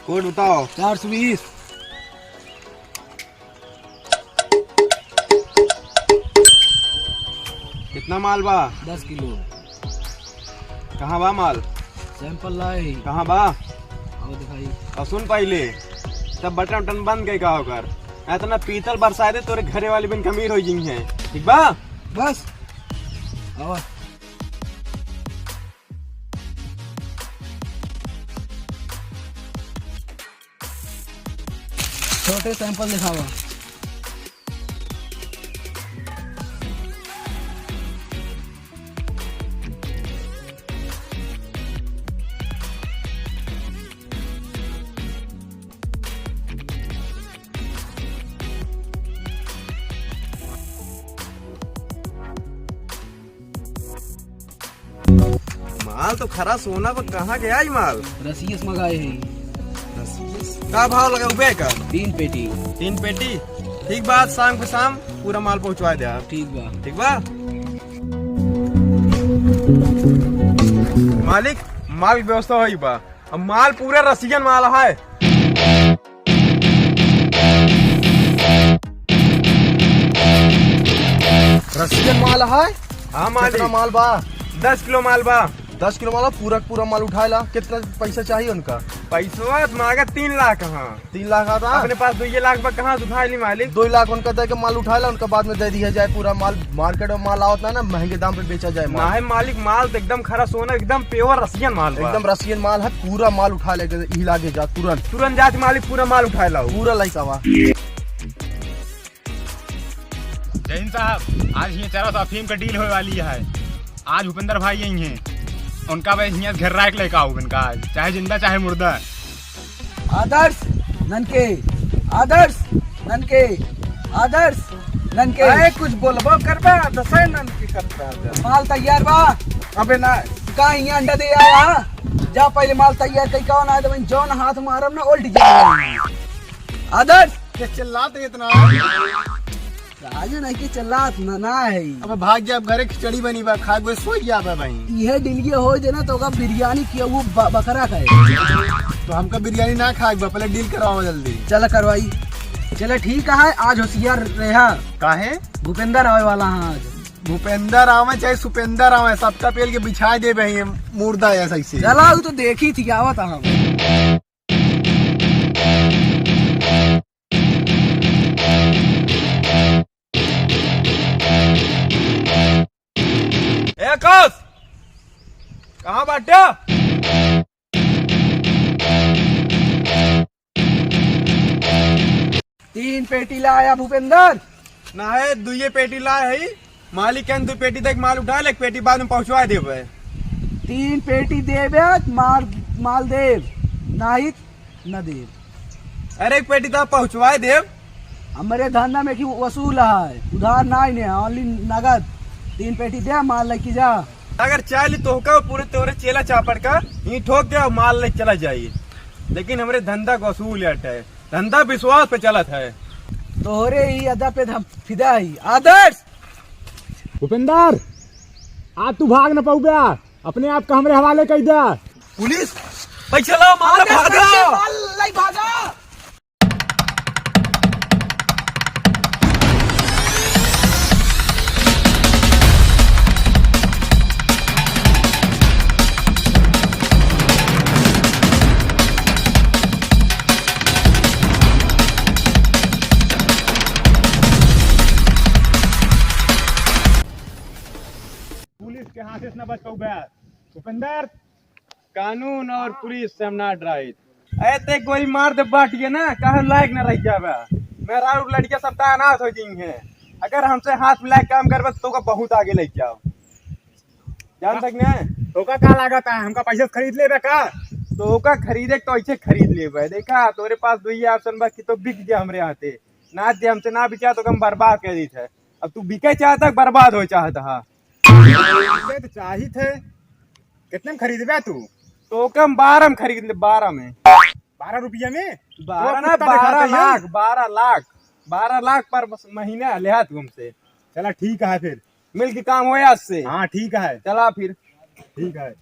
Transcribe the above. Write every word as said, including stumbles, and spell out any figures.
कोड बताओ। चार सौ बीस। कितना माल बा? दस किलो। कहाँ बा माल? सैंपल लाए ही। कहाँ बा? आओ दिखाई। और सुन पहिले, सब बटन उटन बंद कइ का ओकर। इतना पीतल बरसाइ दे, तोरे घरे वाली बिन खमीर होइ जइहैं। ठीक बा? बस। आवा। छोटे सैंपल दिखावा। माल तो खरा सोना बा, कहाँ गया ई माल? रसिया से मंगाए है। रसिया से? का भाव लगाउबे का? तीन पेटी। तीन पेटी? ठीक बा, आज शाम के शाम पूरा माल पहुँचवा दे आप। ठीक बा। ठीक बा? मालिक, माल के व्यवस्था होई बा। अब माल पूरा रसियन माल है। रसियन माल है? हाँ मालिक। कितना माल बा? दस किलो माल बा। दस किलो माल बा, पूरा पूरा माल उठाए ला। कितना पैसा चाहिए उनका? पैसवा तो मांगा तीन लाख। हाँ, तीन लाख आता? अपने पास दुइये लाख बा, कहाँ से उठाए ली मालिक? दो लाख उनका दे के माल उठाए ला, उनका बाद में दे दिया जाए पूरा माल। मार्केट में माल आवत ना, ना महंगे दाम पे बेचा जाए माल। नाहीं मालिक, माल तो एकदम खरा सोना, एकदम प्योर रसियन माल बा। एकदम रसियन माल है, पूरा माल उठा लेके ही लागे जा तुरंत। तुरंत जात मालिक, पूरा माल उठाए लाओ। पूरा लइका बा। जय हिंद साहब, आज हियाँ चला था अफीम का डील होए वाली है। आज भूपेंद्र भाई यहीं हैं, उनका भाई हियाँ घेर्रा के लेके आओ इनका आज, चाहे जिंदा चाहे मुर्दा। आदर्श ननके, आदर्श ननके, आदर्श ननके। अरे कुछ बोलबो करबा, दसै ननके करता है। माल तैयार बा। अबे ना। का हियाँ अंडा दे आया? जा पहिले माल तैयार कइ का ना, तो जौन हाथ मारब ना उल्ट जाए। आदर्श। ये चिल्लात है इतना? राजू नहीं के चिल्लात ना, ना है। अब भाग जा, अब घरे खिचड़ी बनी बा, खा के सोई जा बा भाई। इहे डीलिये होइ जे ना तो ओका बिरयानी किया वो ब-, बकरा खाए। तो हमका बिरयानी ना खाए बा, पहले डील करवाओ जल्दी। चला करवाई। चला ठीक है, आज होशियार रहा। काहे? भूपेंद्र आवे वाला है आज। भूपेंद्र आवे चाहे सुपेंद्र आवे, सबका पेल के बिछा देबे ही मुर्दा ऐसा ही से। चला, वो तो देखी थी, आवत हम। ए कस, कहाँ बाटे? तीन पेटी लाया भूपेंद्र। नाहीं, दुइये पेटी लाए है। मालिक कहन दो पेटी देख माल उठा ले, एक पेटी बाद में पहुँचवा देबे। तीन पेटी देबे, माल, माल देब, नाहीं न देब। अरे एक पेटी तो पहुँचवा देब। हमरे धंधा में कि वसूल है, उधार नाहीं ने, only नगद। तीन पेटी दे, माल लेके जा। अगर चाह ली तोहका पूरे तोरे चेला चापड़ का, यहीं ठोक दे और माल ले चला जाइए, लेकिन हमरे धंधा का वसूल अट है। धंधा विश्वास पे चलत है। तोहरे ही अदा पे हम फिदा ही। आदर्श! भूपेंद्र, आज तू भाग न पउबे, अपने आप का हमरे हवाले कइ दे। पुलिस, पैसा लाओ, माल आदर्श, भागो। पैसे माल लाई भागा। पुलिस के हाथ से न बच पउबे। भूपेंद्र, कानून और पुलिस से हम ना डराइत। अरे ते गोली मार दे बाटिए ना, कहे लायक ना रह जाबे। मेहरारू लड़कियां सब त अनाथ होइ जइहैं। अगर हमसे हाथ मिला के काम करबे तो तोका बहुत आगे लेके जाओ। जान तक ने? तोका का लागत है, हमका पैसे से खरीद लेबे का? तोका खरीदे तो ऐसे खरीद लेबे। देखा, तोरे पास दुइये option बा कि तो बिक जा हमरे हाथे, ना जे हमसे ना बिका तो हम बर्बाद कर दीत है। अब तू बिके चाहता, बर्बाद हो चाहता है। बिके तो चाहित है। कितने में खरीदबे तू? तोका हम बारह में खरीद ले, बारह में। बारह रुपया में? बारह तो ना, कुत्ता बारह दिखाता है। लाख, बारह लाख, बारह लाख पर बस महीना लेहा तू हमसे। चला ठीक है फिर। मिल के काम हो आज से। हाँ ठीक है। चला फिर। ठीक है।